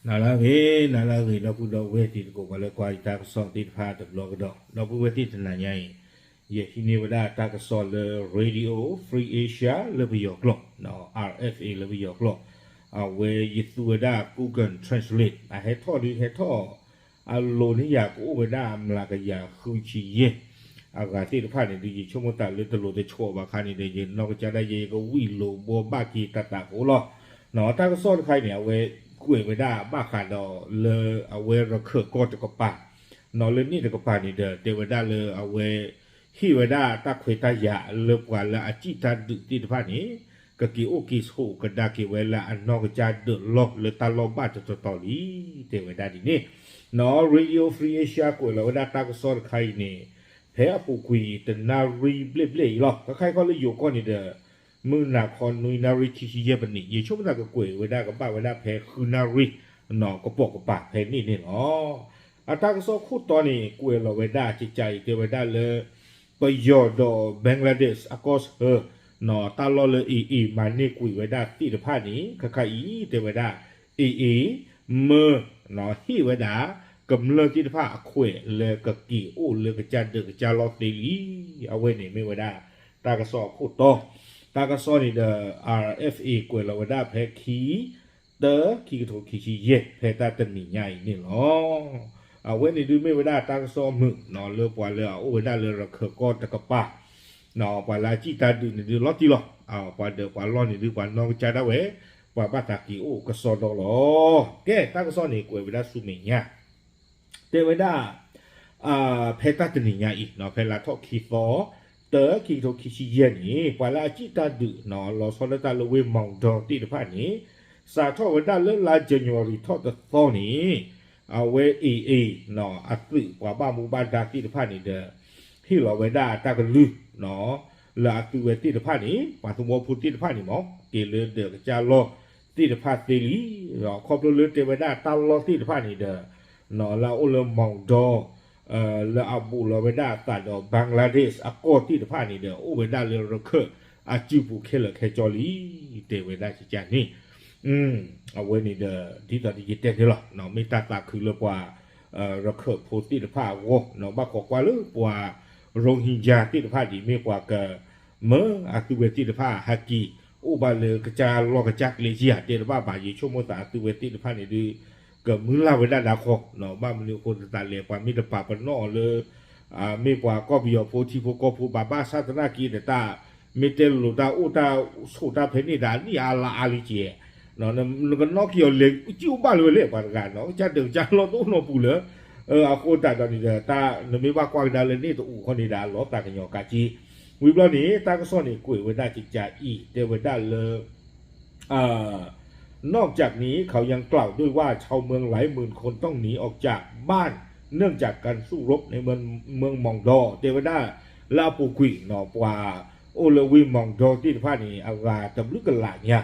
နၤလၢအဂ့ၤ, နၤလၢအဂ့ၤ ဒီပုၢ်ဒီဝဲၢ်တံၤသကိး ပှၤလၢကွၢ်ယတၢ်ကစီၣ်သ့ၣ်တဖၣ်တဘျီကဒီး, ဒီပုၢ်ဝဲၢ်သ့ၣ်တနၤညါအံၤ, ယဟံးန့ၢ်ဝဲဒၣ်တၢ်ကစီၣ်လၢ Radio Free Asia လၢပယီၤကျိာ်, R F A လၢပယီၤကျိာ်, အဝဲယသူဝဲဒၣ် Google Translate အဟဲထီၣ်ဒုးဟဲထီၣ် အလိၤန့ၢ်ယၤကအိၣ်ဝဲဒၣ်အမျးကယၤဃုဆံယဲၢ် အဂၤသ့ၣ်တဖၣ်န့ၣ်ဒုး ယဆိကမိၣ်သးလၢတလိၤတဆီးဘၣ်ခါန့ၣ်ဒီး ယနီၢ်ကစၢ်ဒၣ်ယဲ ယကဝံၣ်လိာ်ဘှီဘၣ်က့ၤတၢ်သးဖိလီၤ. တၢ်ကစီၣ်တခါအံၤန့ၣ် အဝဲကွဲးဝဲဒၣ်ဘၣ်ဃးဒီးလၢအဝဲရခၢၣ်ကီၢ်တကပၤ, လၢန့ၣ်တကပၤန့ၣ်ဒီး တဲဝဲဒၣ်လၢအဝဲ ဟ့ၣ်ဝဲဒၣ်တၢ်ခွဲးတၢ်ယာ်လၢပှၤလၢအစံၣ်တၢ်ဒုးသ့ၣ်တဖၣ်န့ၣ် ကက့ၤအိၣ်က့ၤဆိးကဒါက့ၤဝဲလၢအနီၢ်ကစၢ်ဒၢးလီၢ်လၢတၢ်လီၢ်ဘၣ်တတီၤတီၤလံ, တဲဝဲဒၣ်ဒ်န့ၣ်. နီၢ် Radio Free Asia ကွဲးလီၤဝဲဒၣ်တၢ်ကစီၣ်တခါအံၤန့ၣ် ဖဲအပူၤကွံာ်တနၣ်ရံၣ်ဘျဲၣ်ဘျဲၣ်အံၤလီၤ. ခဲခါအံၤခီလၢယိၤကီၢ်န့ၣ်ဒီး မုၢ်နၤခီနွံနၣ်ရံၣ်ခံဆံယဲၢ်ပနံး, ယဆိကမိၣ်သးကကွဲးဝဲဒၣ်ကဘၣ်ဝဲဒၣ်ဖဲဃုနၣ်ရံၣ် နီၢ် ကပိာ်ကပၤဖဲန့ၣ်န့ၣ်လီၤ. အတၢ်ကစီၣ်ခိၣ်တီန့ၣ် ကွဲးလီၤဝဲဒၣ်ကကးအံၤ တဲဝဲဒၣ်လၢ ပယီၤဒီး Bangladesh အကီၢ်ဆၢ နီၢ် တၢ်လီၢ်လၢ A A မၤန့ၢ်ကွံာ်ဝဲဒၣ်သ့ၣ်တဖၣ်န့ၣ် ခဲခါအံၤ တဲဝဲဒၣ် A A မၢ နီၢ် ဟ့ၣ်ဝဲဒၣ် ကမျၢၢ်သ့ၣ်တဖၣ်အခွဲးလၢကက့ၤအိၣ်လၢကစၢ်ဒၢးကစၢ်လီၢ်သ့လံ. အဝဲန့ၣ်မ့ၢ်ဝဲဒၣ် တၢ်ကစီၣ်အခိၣ်တီ, တၢ်ကစီၣ်န့ၣ်ဒီး R F A ကွဲးလီၤဝဲဒၣ်ဖဲခံ တၢ ခံကထိခံဆံယဲၢ် ဖဲတၢ်တနံၤညါအံၤန့ၣ်လီၤ. အဝဲန့ၣ်ဒုးမ့ၢ်ဝဲဒၣ်တၢ်ကစီၣ်မုာ် နီၢ် လၢပှၤလၢအအိၣ်ဝဲဒၣ်လၢရခၢၣ်ကီၢ်တကပၤ, နီၢ် ပှၤလၢအစံၣ်တၢ်ဒုးန့ၣ်ဒုးလီၤတံၢ်လီၤ, ပှၤဒၢးပှၤလီၢ်န့ၣ်ဒုး ပှၤနီၢ်ကစၢ်ဒၣ်ဝဲ ပှၤဘၣ်သးက့ၤအိၣ်ကစီဒီလီၤ. ကဲ တၢ်ကစီၣ်န့ၣ် ကွဲးဝဲဒၣ်ဆူမဲာ်ညါ တဲဝဲဒၣ် ဖဲတၢ်တနံၤညါအံၤ နီၢ် ဖဲလါထီၣ်ခံသီ တၢ ခံကထိခံဆံယဲၢ်န့ၣ် ပှၤလၢအစံၣ်တၢ်ဒုး နီၢ် လီၤဆီဒၣ်တၢ်လၢဝ့ၢ်မီၣ်ဒီသ့ၣ်တဖၣ်န့ၣ် စးထီၣ်ဝဲဒၣ်လၢလါ January ထီၣ်တသီန့ၣ် အဝဲ A A နီၢ် အသုးပှၤဘၣ်မူဘၣ်ဒါသ့ၣ်တဖၣ်န့ၣ်ဒီး ဟ့ၣ်လီၤဝဲဒၣ်တၢ်ကလုၢ် နီၢ် လၢအသုဝဲသ့ၣ်တဖၣ်န့ၣ် ပှၤသဝီဖိသ့ၣ်တဖၣ်န့ၣ်မ့ၢ် က့ၤလၢဒၢးကစၢ်လီၢ်သ့ၣ်တဖၣ်သ့လံ. ဒီးခီဖျိလၢတဲဝဲဒၣ်တၢ်လီၢ်သ့ၣ်တဖၣ်န့ၣ်ဒီး နီၢ် လၢအအိၣ်လၢမီၣ်ဒီ လၢအဘူးလီၤဝဲဒၣ်အသးဒီး Bangladesh အကီၢ်သ့ၣ်တဖၣ်န့ၣ်ဒီး အိၣ်ဝဲဒၣ်လၢရခၢၣ်အစုပူၤခဲလၢာ်ခဲဆ့လံ, တဲဝဲဒၣ်ကကးန့ၣ် အဝဲန့ၣ်ဒီး ဒ်သိးယတဲန့ၣ်လီၤ, မ့ၢ်တၢ်သးခုလၢပှၤ ရခၢၣ်ဖိသ့ၣ်တဖၣ်အဂီၢ်, ဘၣ်ခိးကွၢ်လၢပှၤ Rohingya သ့ၣ်တဖၣ်ဒ်မ့ၢ်ပှၤက မၢအသုဝဲသ့ၣ်တဖၣ်ဟဲက့ၤ အိၣ်ဘၣ်လၢကစၢ်လီၢ်ကစၢ်ကျဲဧါ တဲတဘၣ်ဘၣ်, ယဆိကမိၣ်သးအသုဝဲသ့ၣ်တဖၣ်န့ၣ်ဒုး ကမုၢ်လၢ်ဝဲဒၣ်ဒၣ်ဃီ, ဘၣ်မနုၤအဃိသတးလဲၣ် ပှၤမ့ၢ်တပာ်ပနီၣ်အီၤလၢ မ့ၢ်ပှၤကီၢ်ပယီၤဖိထံဖိကီၢ်ဖိဘၣ်, ဘၣ်ဆၣ်သနာ်က့ဒီးတၢ် မ့ၢ်တဲလိၤလိၤတၢ်အိၣ်တၢ်ဆိးတၢ်ဖဲန့ၣ်ဒီး အနံၣ်အါလါအါလံကဲ, နကနီၣ်က့ၤအီၤလဲၤ ကံၣ်အိၣ်ဘၣ်လၢၤဝဲလဲၣ် ပှၤတဂၤနီၤ, ကစၢ်ဒၢးကစၢ်လီၢ်တအိၣ်နီတပူၤလၢၤ, အဃိသတးဒီးန့ၣ်ဒီး တၢ်နမ့ၢ်ဘၣ်ကွၢ်ကဒါလၢန့ၣ်တအိၣ်ခီန့ၣ်ဒီး အလီၤသးကညီၤကးက့, ဝံၤဘျီန့ၣ် တၢ်ကစီၣ်န့ၣ်ကွဲးဝဲဒၣ်ကကးအံၤ တဲဝဲဒၣ်လၢ นอกจากนี้ เขายังกล่าวด้วยว่า ชาวเมืองหลายหมื่นคนต้องหนีออกจากบ้าน เนื่องจากการสู้รบในเมือง เมืองมองดอ တဲဝဲဒၣ် လၢအပူၤကွံာ်နီၤ ပှၤအိၣ်လၢဝ့ၢ်မီၣ်ဒီသ့ၣ်တဖၣ်န့ၣ် အဂၤတဘျုးကလးညါ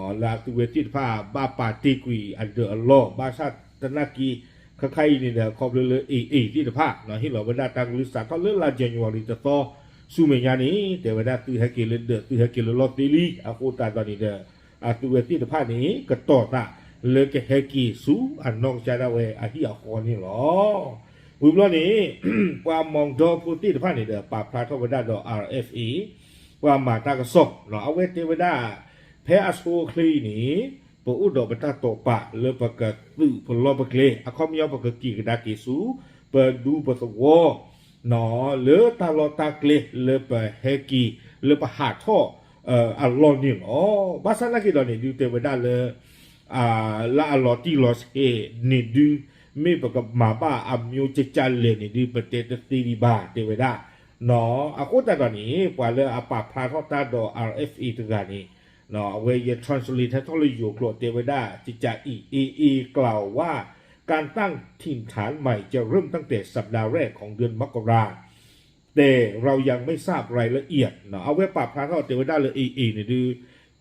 လၢအသုဝဲသ့ၣ်တဖၣ် ဘၣ်ပာ်တ့ၢ်ကွံာ်အဒၢးအလီၢ် ဘၣ်ဆၣ်သနာ်က့ ခဲခါအံၤန့ၣ်ဒီး ခီဖျိလၢ A A သ့ၣ်တဖၣ် ဟ့ၣ်လီၤဝဲဒၣ်တၢ်ကလုၢ်စးထီၣ်လၢလါ January တသီ ဆူမဲာ်ညါန့ၣ် တဲဝဲဒၣ်သုဟဲက့ၤလၢဒၢး သုဟဲက့ၤလၢလီၢ်သ့လံ, အဃိသတးဒီးန့ၣ်ဒီး အသုဝဲသ့ၣ်တဖၣ်န့ၣ် ကတီၤသးလၢကဟဲက့ၤဆူအနီၢ်ကစၢ်ဒၣ်ဝဲအဟံၣ်အဃီန့ၣ်လီၤ. ဝံၤဘျီန့ၣ် ပှၤမီၣ်ဒီဖိသ့ၣ်တဖၣ်န့ၣ်ဒီး ပာ်ဖျါထီၣ်ဝဲဒၣ်ဒီး R F A ပှၤမၤတၢ်ကစီၣ် အဝဲတဲဝဲဒၣ် ဖဲအဆိအချ့အံၤန့ၣ် ပအိၣ်ဒီးပတၢ်တိာ်ပာ်လၢပကသုးပလီၢ်ပကျဲ အခီပညီပကက့ၤကဒါက့ၤဆူ ပဒူပသဝီ လၢတၢ်လီၢ်တၢ်ကျဲလၢပဟဲက့ၤ လၢပဟးထီၣ်အလီၢ်န့ၣ်လီၤ. ဘၣ်ဆၣ်သနာ်က့ဒီးန့ၣ် ဒုးတဲဝဲဒၣ်လၢ လၢအလီၤတံၢ်လီၤဆဲးန့ၣ်ဒုး မ့ၢ်ပကမၤဘၣ်အမျိုးကကၢ်လဲၣ်န့ၣ်ဒုး ပတဲတသ့ဒံးဘၣ် တဲဝဲဒၣ်. အဃိသတးဒီးန့ၣ် ပှၤလၢအပာ်ဖျါထီၣ်တၢ်ဒီး R F A တဂၤန့ၣ် အဝဲယ translate ဟဲထီၣ်လၢယိၤကျိာ်တဲဝဲဒၣ် ကကးအံၤ A A กล่าวว่า การตั้งถิ่นฐานใหม่จะเริ่มตั้งแต่สัปดาห์แรกของเดือนมกรา แต่เรายังไม่ทราบรายละเอียด အဝဲပာ်ဖျါထီၣ်တဲဝဲဒၣ်လၢ A A န့ၣ်ဒုး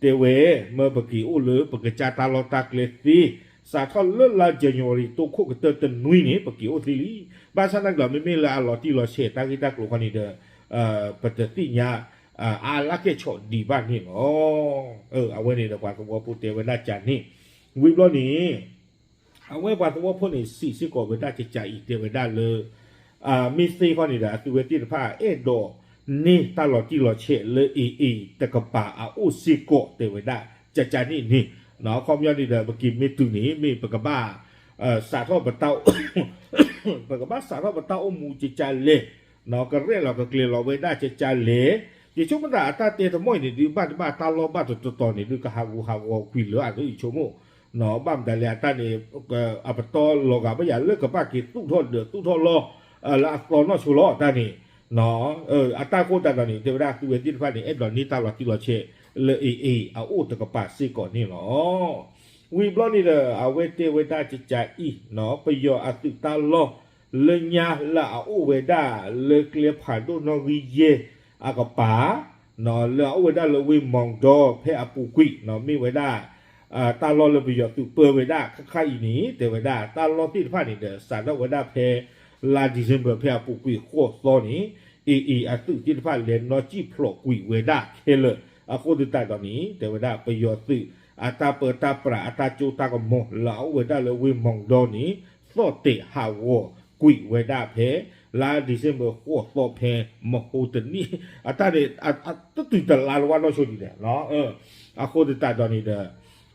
တဲဝဲ မၢပက့ၤအိၣ်လၢပကစၢ်တၢ်လီၢ်တၢ်ကျဲသ့ စးထီၣ်လၢလါ January တိခိၣ်ကတၢၢ်တနွံန့ၣ် ပက့ၤအိၣ်သ့လံ. ဘၣ်ဆၣ်သနာ်က့ဒီး မ့မ့ၢ်လၢအလီၤတံၢ်လီၤဆဲးတၢ်ဂ့ၢ်တၢ်ကျိၤခီန့ၣ်ဒီး ပတသ့ၣ်ညါ အါလၢကဲၣ်ဆိးဒံးဘၣ်န့ၣ်လီၤ. အဝဲန့ၣ်ဒီးပှၤသဝီဖိတဲဝဲဒၣ်ကန့ၣ်, ဝံၤဘျီန့ၣ် အဝဲပှၤသဝီဖိန့ၣ် စံးစ့ၢ်ကီးဝဲဒၣ်ကကးအံၤ တဲဝဲဒၣ်လၢ မ့ၢ်သ့ခီန့ၣ်ဒီး အသုဝဲသ့ၣ်တဖၣ် အဲၣ်ဒိးန့ၢ်တၢ်လီၤတံၢ်လီၤဆဲးလၢ AA တကပၤအအိၣ်စ့ၢ်ကီး တဲဝဲဒၣ်ကကးန့ၣ်န့ၣ်, အခီပညီန့ၣ်ဒီး ပက့ၤမ့ၢ်တုၤန့ၣ် မ့ၢ်ပကဘၣ် စးထီၣ်ပတၢ် ပကဘၣ်စးထီၣ်ပတၢ်အိၣ်မူကကးလဲၣ်, ကရဲၣ်လီၤကကျဲၤလီၤဝဲဒၣ်ကကးလဲၣ်, ယဆိကမိၣ်သးအတၢ်တဲတမံၤအံၤန့ၣ်ဒုး ဘၣ်တဘၣ်တၢ်လီၢ်ဘၣ်တတီၤတီၤန့ၣ်ဒုး ကဟးဂူာ်ဟးဂီၤကွံာ်လၢအဒိအံၤဆိကမိၣ်, ဘၣ်မတၤလဲၣ်အတၢ်န့ၣ် အပတီၢ်လီၤဂာ်ဘၣ်ယၤလၢကဘၣ်က့ၤသူၣ်ထီၣ်ဒၢးသူၣ်ထီၣ်လီၢ် လၢအသီနီၢ်ဆိလီၤတၢ်န့ၣ်, အတၢ်ကိၢ်တၢ်ဒီးန့ၣ် တဲဝဲဒၣ်အသုဝဲသ့ၣ်တဖၣ်န့ၣ် အဲၣ်ဒိးန့ၢ်တၢ်လီၤတံၢ်လီၤဆဲးလၢ AA အအိၣ်တကပၤစ့ၢ်ကီးန့ၣ်လီၤ. ဝံၤဘျီန့ၣ်ဒီး အဝဲတဲဝဲဒၣ်ကကးအံၤ ပယီၤအသုးတၢ်လီၢ် လၢညါလၢအအိၣ်ဝဲဒၣ် လၢကျဲဖးဒိၣ်နီၣ်ဂံၢ်ယဲၢ်အကပၤ လၢအအိၣ်ဝဲဒၣ်လၢဝ့ၢ်မီၤဒီဖဲအပူၤကွံာ် မ့ၢ်ဝဲဒၣ် တၢ်လီၢ်လၢပယီၤသုးပၢဝဲဒၣ်ခါခါအံၤန့ၣ် တဲဝဲဒၣ် တၢ်လီၢ်သ့ၣ်တဖၣ်န့ၣ်ဒီး စးထီၣ်ဝဲဒၣ်ဖဲ လါ December ဖဲအပူၤကွံာ်ဃိးသီန့ၣ် AA အသုးသ့ၣ်တဖၣ်လဲၤနီၢ်ကံၣ်ဖျိးကွံာ်ဝဲဒၣ်ခဲလၢာ် အဃိသတးဒီးန့ၣ် တဲဝဲဒၣ်ပယီၤသုး အတၢ်ပၢတၢ်ပြးအတၢ်ကၠိတၢ်ကမီၤလၢအအိၣ်ဝဲဒၣ်လၢဝ့ၢ်မီၤဒီန့ၣ် သီၣ်တဲာ်ဟးဂီၤကွံာ်ဝဲဒၣ်ဖဲ လါ December ဃိးသီဖဲ မဟိတနံၣ် အတၢ်န့ၣ် တတုၤတလါလၢၤဘၣ်နီၢ်ဆိဒံးလဲၣ် အဃိသတးဒီးန့ၣ်ဒီး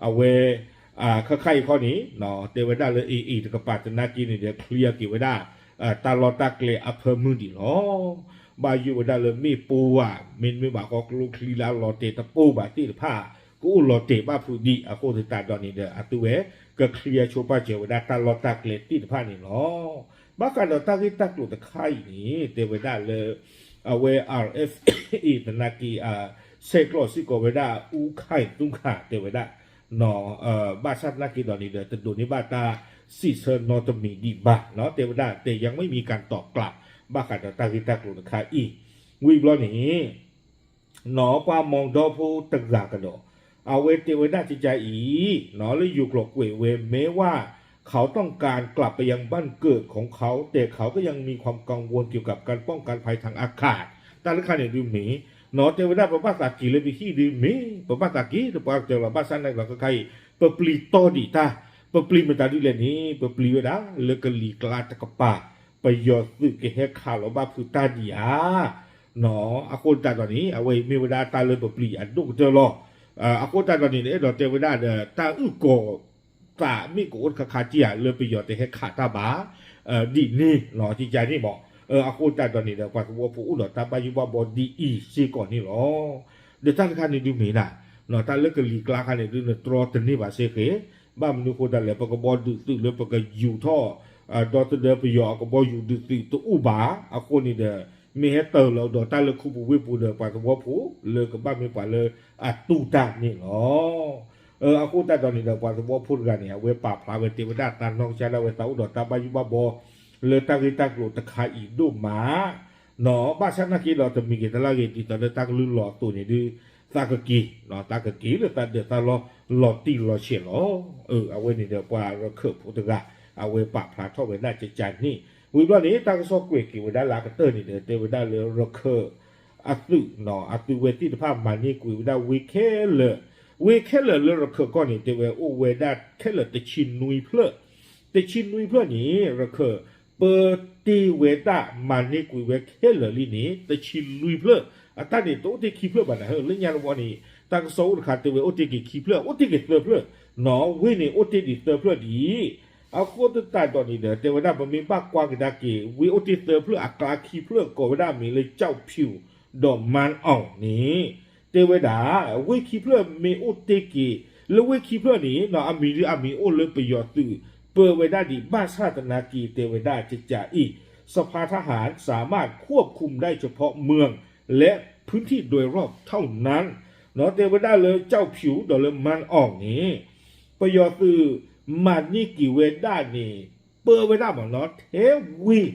အဝဲ ခါခါအံၤခီန့ၣ် တဲဝဲဒၣ်လၢ AA တကပၤသနာ်က့န့ၣ်ဒီး ချံအက့ၤဝဲဒၣ် တၢ်လီၢ်တၢ်ကျဲအဖၢမုၢ်ဒံးလီၤ. ဘၣ်ယိၣ်ဝဲဒၣ်လၢမ့ၣ်ပိၢ်ဧါ မ့တမ့ၢ်ဘၣ်ဃီကျိချံလၢအလီၤတဲာ်တပိၢ်ဘၣ်သ့ၣ်တဖၣ် ကအိၣ်လီၤတဲာ်ဘၣ်ဖုးဒံး အဃိသတးဒီးန့ၣ်ဒီး အသုဝဲ ကချံအဆိပာ်စၢၤဝဲဒၣ်တၢ်လီၢ်တၢ်ကျဲသ့ၣ်တဖၣ်န့ၣ်လီၤ. ဘၣ်ဃးဒီးတၢ်ဂ့ၢ်တၢ်ကျိၤတခါအံၤန့ၣ် တဲဝဲဒၣ်လၢ အဝဲ RFA သနာ်က့ ဆဲးကျိးစ့ၢ်ကီးဝဲဒၣ် အူခၢၣ်သူခၣ် တဲဝဲဒၣ် ဘၣ်ဆၣ်သနာ်က့ဒီးန့ၣ်ဒီး တဒိးန့ၢ်ဘၣ်တၢ်စံးဆၢနီတမံၤဒံးဘၣ် တဲဝဲဒၣ် แต่ยังไม่มีการตอบกลับ ဘၣ်ဃးဒီးတၢ်ဂ့ၢ်တၢ်ကျိၤတခါအံၤ ဝံၤဘျီန့ၣ် နီၢ်ပှၤမီၤဒီဖိတဂၤကဒီး အဝဲတဲဝဲဒၣ်ကကးအံၤ နီၢ်လၢယိၤကျိာ်ကွဲးဝဲ แม้ว่าเขาต้องการกลับไปยังบ้านเกิดของเขา แต่เขาก็ยังมีความกังวลเกี่ยวกับการป้องกันภัยทางอากาศ တၢ်တခါန့ၣ်ဒုးမ့ၢ် နီၢ်တဲဝဲဒၣ်ပဘၣ်သးက့ၤလၢပဟံၣ်ဒုးမ့ၢ် ပဘၣ်သးက့ၤတပှၢ်ကတၢၢ်လီၤ ဘၣ်ဆၣ်သနာ်က့ဒီးခဲခါအံၤ ပပျံၤတီၢ်ဒံးတၢ် ပပျံၤမတၤဒုးလဲၣ်န့ၣ် ပပျံၤဝဲဒၣ်လၢကလံၤကျါတကပၤ ပယီၤသုးကဟဲခးလီၤဘၣ်ဖုးတၢ်ဒံးဧါ နီၢ် အဃိသတးဒီးန့ၣ် အဝဲအံၤမ့ၢ်ဝဲဒၣ်တၢ်လၢပပျံၤအဒိၣ်ကတၢၢ်လီၤ. အဃိသတးဒီးန့ၣ် အဲၣ်ဒိးတဲဝဲဒၣ်ဒီးတၢ်အုၣ်ကီၤသးမ့ၢ်ကအိၣ်တခါခါက့ဧါ လၢပယီၤတဟဲခးတၢ်ဘၣ် ဒ်န့ၣ် နီၢ် ကကးန့ၣ်မး အဃိသတးဒီးန့ၣ်ဒီး ပှၤသဝီဖိအိၣ်ဒီးတၢ်ဘၣ်ယိၣ်ဘၣ်ဘီဒ်အံၤစ့ၢ်ကီးန့ၣ်လီၤ. ဒီးတၢ်တခါန့ၣ်ဒုးမ့ၢ်ဒၣ် နီၢ် တၢ်လၢကလံၤကျါခါန့ၣ်ဒုး နတြီတန့ၢ်ဘၣ်စ့ၢ်ကီး ဘၣ်မနုၤအဃိသတးလဲၣ် ပကဘီဒုးသုးလၢပကယူၤထီၣ် ဒီသဒၢပယီၤအကဘီယူၤဒုးသုးတအိၣ်ဘၣ် အဃိန့ၣ်ဒီး မ့ၢ်ဟဲတၢၤလီၤဒီးတၢ်လၢခူပူၤဝ့ၢ်ပူၤဒီးပှၤသဝီဖိ လၢကဘၣ်မ့ၢ်ပှၤလၢအတူၢ်တၢ်န့ၣ်လီၤ. အဃိသတးဒီးန့ၣ်ဒီး ပှၤသဝီဖိတဂၤန့ၣ် အဝဲပာ်ဖျါဝဲတဲဝဲဒၣ်သးနီၢ်ကစၢ်ဒၣ်ဝဲသးအိၣ်ဒီးတၢ်ဘၣ်ယိၣ်ဘၣ်ဘီ လၢတၢ်ဂ့ၢ်တၢ်ကျိၤတခါအံၤဒိၣ်မး နီၢ် ဘၣ်ဆၣ်သနာ်က့ဒီးတမံၤဂ့ၤတလါဂ့ၤ ဒ်သိးလၢတၢ်ကလုၢ်လီၤအသိးန့ၣ်ဒုး သးကက့ၤ သးကက့ၤလၢသးဒၢးသးလီၢ်လီၤတံၢ်လီၤဆဲးလီၤ. အဝဲန့ၣ်ဒီးပှၤရခၢၣ်ဖိတဂၤ အဝဲပာ်ဖျါထီၣ်ဝဲဒၣ်ကကးန့ၣ် ဝံၤဘျီန့ၣ် တၢ်ကစီၣ်ကွဲးက့ၤဝဲဒၣ်လၢအကတၢၢ်န့ၣ်ဒီး တဲဝဲဒၣ်လၢရခၢၣ်အသုး အသုးဝဲသ့ၣ်တဖၣ်မၤန့ၢ်ကွံာ်ဝဲဒၣ်ဝ့ၢ်ခဲလၢာ် ဝ့ၢ်ခဲလၢာ်လၢရခၢၣ်ကီၢ်န့ၣ် တဲဝဲအိၣ်ဝဲဒၣ်ခဲလၢာ်တဆံနွံဖျၢၣ် တဆံနွံဖျၢၣ်န့ၣ် ရခၢၣ်ပၢတ့ၢ်ဝဲဒၣ်မၤန့ၢ်ကွံာ်ဝဲခဲလၢာ်လံန့ၣ် တဆံလွံၢ်ဖျၢၣ် အတၢ်န့ၣ်တအိၣ်တ့ၢ်ခံဖျၢၣ်ဘၣ်နၤဧၢ လၢညါတဝီန့ၣ် တၢ်ကစီၣ်အိၣ်တခါတဲဝဲအိၣ်တ့ၢ်က့ၤခံဖျၢၣ် အိၣ်တ့ၢ်က့ၤသၢဖျၢၣ် နီၢ် ဝ့ၢ်န့ၣ်အိၣ်တ့ၢ်ဒံးသၢဖျၢၣ်ဒံး အဃိသတးဒီးန့ၣ်ဒီး တဲဝဲဒၣ်ပမ့ၢ်ဘၣ်ကွၢ်ကဒါက့ၤ ဝ့ၢ်အိၣ်တ့ၢ်သၢဖျၢၣ်အကျါခံဖျၢၣ်ကိးဝဲဒၣ်မ့ၢ်လၢ ကၠီၣ်ဖၠူၣ် ဒီးမၢၣ်အီၣ်န့ၣ် တဲဝဲဒၣ် ဝ့ၢ်ခံဖျၢၣ်မ့ၢ်အိၣ်တ့ၢ်က့ၤ လၢဝ့ၢ်ခံဖျၢၣ်န့ၣ် နီၢ် အမံၤဒုးအမံၤအိၣ်လၢပယီၤသုး ပၢဝဲဒၣ်ဒံး ဘၣ်ဆၣ်သနာ်က့ တဲဝဲဒၣ်ကကးအံၤ สภาทหารสามารถควบคุมได้เฉพาะเมือง และพื้นที่โดยรอบเท่านั้น နီၢ် တဲဝဲဒၣ်လၢ ကၠီၣ်ဖၠူၣ် ဒီးလၢမၢၣ်အီၣ်န့ၣ် ပယီၤသုးမၤန့ၢ်က့ၤဝဲဒၣ်န့ၣ် ပၢဝဲဒၣ်မးနီၢ် ထဲဝ့ၢ်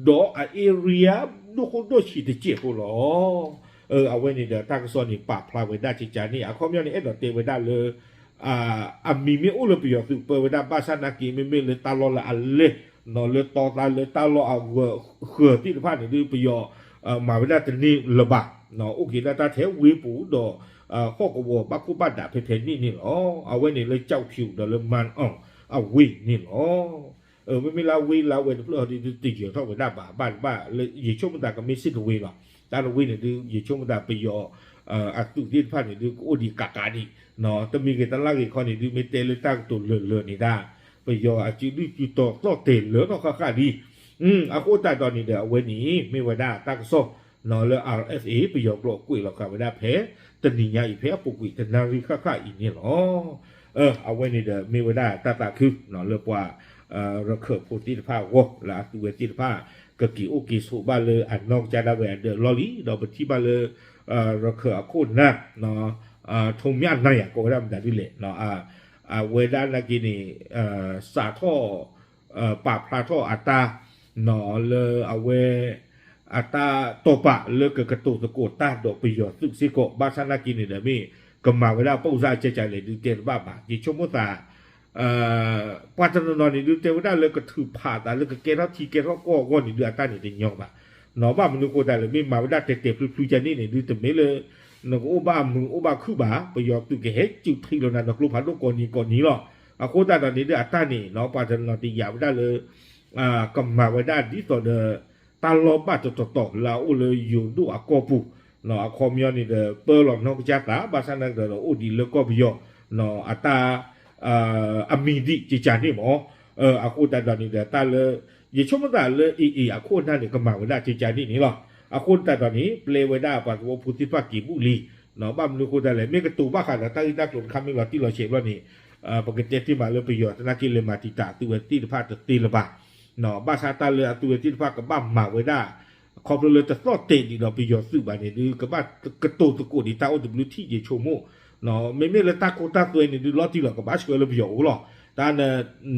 ဒီးအ area ဒိၣ်ခိၣ်ဒိၣ်ဆံးတစဲးဖိလီၤ. အဝဲန့ၣ်ဒီးတၢ်ကစီၣ်န့ၣ်ပာ်ဖျါဝဲဒၣ်ကကးန့ၣ် အခီပညီန့ၣ် အဲၣ်ဒိးတဲဝဲဒၣ်လၢ အမံၤမ့ၢ်အိၣ်လၢပယီၤသုးပၢဝဲဒၣ် ဘၣ်ဆၣ်သနာ်က့ မ့မ့ၢ်လၢတၢ်လီၢ်လၢအလဲၢ် နီၢ် လၢတီသးလၢတၢ်လီၢ်အဂၢၢ်ဃၢၤသ့ၣ်တဖၣ်န့ၣ်ဒုး ပယီၤမၤဝဲဒၣ်တန့ၢ်လၢၤဘၣ် အိၣ်က့ၤဒၣ်တၢ်ထဲဝ့ၢ်ပူၤဒီး ဟီၣ်ကဝီၤဘၣ်ခိၣ်ဘၣ်ဒးဖဲဖဲန့ၣ်န့ၣ်လီၤ. အဝဲန့ၣ်လၢ ကၠီၣ်ဖၠူၣ် ဒီးလၢ မၢၣ်အီၣ် အဝ့ၢ်န့ၣ်လီၤ. မ့မ့ၢ်လၢဝ့ၢ်လၢအဝဲတဖျၢၣ်အီၤဒ် ဒုးတယၢၤထီၣ်ဝဲဒၣ်ဘၣ် ဘၣ်တဘၣ်လၢ ယဆိကမိၣ်သးကမ့ၢ်စ့ၣ်တဝ့ၢ်လီၤ. တၢ်တဝ့ၢ်န့ၣ်ဒုး ယဆိကမိၣ်သးပယီၤ အသုးသ့ၣ်တဖၣ်န့ၣ်ဒုး ကအိၣ်ဒံးကးကးဒံး တမံၤဂ့ၤတလါဂ့ၤခီန့ၣ်ဒုး မ့ၢ်တဲလၢတၢ်ကတိၤလၢာ်လၢာ်န့ၣ်ဒၣ် ပယီၤအစုဒုၣ်စုတီၤသီၣ်တဲာ်လၢထီၣ်ဃၣ်ဃၣ်လံ. အဃိသတးဒီးန့ၣ်ဒီး အဝဲန့ၣ် မ့ၢ်ဝဲဒၣ်တၢ်ကစီၣ် လၢ RFA ပယီၤကျိာ်ကွဲးလီၤဃာ်ဝဲဒၣ်ဖဲ တနံၤညါအံၤ ဖဲအပူၤကွံာ်တနၣ်ရံၣ်ဃၣ်ဃၣ်အံၤန့ၣ်လီၤ. အဝဲန့ၣ်ဒီးမ့ၢ်ဝဲဒၣ်တၢ်သးခု လၢပှၤ ရခၢၣ်ဖိသ့ၣ်တဖၣ်အဂီၢ် လၢအသုဝဲသ့ၣ်တဖၣ် ကက့ၤအိၣ်က့ၤဆိးဘၣ်လၢအနီၢ်ကစၢ်ဒၣ်ဝဲအဒၢးအလီၢ်လံ ဒီးပထံၣ်ဘၣ်လၢ ရခၢၣ်အခိၣ်နၢ် ထိးမၠၣ်နၢ်ယၤ ကိးဝဲဒၣ်မတၤဒ်လဲၣ် အဝဲဒၣ်နာ်က့န့ၣ် စးထီၣ် ပာ်ဖျါထီၣ်အတၢ် လၢအဝဲ အတၢ်တိာ်ပာ်လၢကကတိၤသကိးတၢ်ဒီးပယီၤသုးစ့ၢ်ကီး ဘၣ်ဆၣ်နာ်က့န့ၣ်ဒီး မ့ၢ်ကမၤဝဲဒၣ်ပိၢ်စၢ်အကဲကးလဲၣ်ဒုးတဲတဘၣ်ဘၣ် ယဆိကမိၣ်သး ပှၤတနီၤနီၤန့ၣ်ဒုး တဲဝဲဒၣ်လၢကထုးဖးအသးလၢကကဲထီၣ်ထံကဲထီၣ်ကီၢ်အဂီၢ်န့ၣ်ဒုး အတၢ်န့ၣ်တညီဘၣ်. ဘၣ်မနုၤအဃိသတးလဲၣ် မ့ၢ်မၤဝဲဒၣ်တဲာ်တဲာ်ဖျုဖျုကဲန့ၣ်န့ၣ်ဒုး တမ့ၢ်လၢ နကအိၣ်ဘၣ်မုာ်အိၣ်ဘၣ်ခုၣ်ဘၣ် ပယီၤသုးကဟဲစူးထံးလီၤနၤ နကျိဖးဒိၣ်ကိးနံၤကိးနံၤလီၤ. အဃိသတးဒီးန့ၣ်ဒုး အတၢ်န့ၣ် ပှၤတနီၤတယာ်ဝဲဒၣ်လၢ ကမၤဝဲဒၣ်ဒ်သိးဒီး တၢ်လီၤဘၣ်တတီၤတီၤလၢအအိၣ်လၢယိၤဒိၣ်အကီၢ်ပူၤ အခီပညီန့ၣ်ဒီး ပၢလီၤနီၢ်ကစၢ်သး ဘၣ်ဆၣ်နာ်က့ဒီး အိၣ်ဒံးလၢကီၢ်ပယီၤ အတၢ် အမံၤဒံးကကန့ၣ်မး အဃိသတးဒီးန့ၣ်ဒီး တၢ်လၢ ယဆိကမိၣ်သးလၢ AA အခိၣ်အနၢ်န့ၣ် ကမၤဝဲဒၣ်ကကန့ၣ်န့ၣ်လီၤ. အဃိသတးဒီးန့ၣ် ပျဲဝဲဒၣ်ပှၤသဝီဖိသ့ၣ်တဖၣ်က့ၤဘူၣ်လံ ဘၣ်မနုၤအဃိသတးလဲၣ် မ့ၢ်ကတိၤဘၣ်ဃးဒီးတၢ်ဂ့ၢ်တၢ်ကျိၤတခါမ့ၢ်လီၤတံၢ်လီၤဆဲးဘျီန့ၣ် ပကတဲတ့ၢ်မးလၢပယီၤသနာ်က့လဲၤမၤတံာ်တာ်အသုဝဲသ့ၣ်တဖၣ်တသ့လၢၤဘၣ်. ဘၣ်ဆၣ်တၢ်လၢအသုဝဲသ့ၣ်တဖၣ်ကဘၣ်မၤဝဲဒၣ် ခီဖျိလၢတသီၣ်တဲာ်ဒံးဒီးပယီၤသုးဘၣ်န့ၣ်ဒုး ကဘၣ်ကတိၤသကိးဒံးတၢ်အိၣ်တဘျုးထံၣ် ယဆိကမိၣ် မ့မ့ၢ်လၢတၢ်ခိတၢ်သွဲန့ၣ်ဒုး လီၤတံၢ်လီၤကဘၣ်ဆှၢလၢပယီၤအိၣ်လီၤ. တၢ်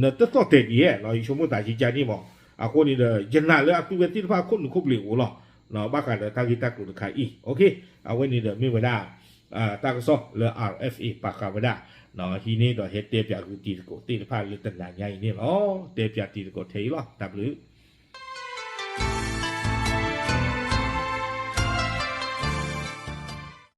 နတသီၣ်တဲာ်ဒံးဧါ ယဆိကမိၣ်သးယကန့ၣ်မး. အဃိန့ၣ်ဒီး ယနာ်လၢအသုဝဲသ့ၣ်တဖၣ်ခိၣ်နူာ်ခိၣ်ပျ့ၤအိၣ်လီၤ ဘၣ်ဃးဒီးတၢ်ဂ့ၢ်တၢ်ကျိၤတခါအံၤ အဝဲန့ၣ်ဒီးမ့ၢ်ဝဲဒၣ် တၢ်ကစီၣ်လၢ RFA ပာ်ဃာ်ဝဲဒၣ် ဟံးန့ၢ်ဒီးဟဲတဲပၠးဂုာ်တံၤသကိးသ့ၣ်တဖၣ်လၢတနၤညါအံၤန့ၣ်လီၤ. တဲပၠးတံၤသကိးထဲအံၤလီၤ. တၢ်ဘျုး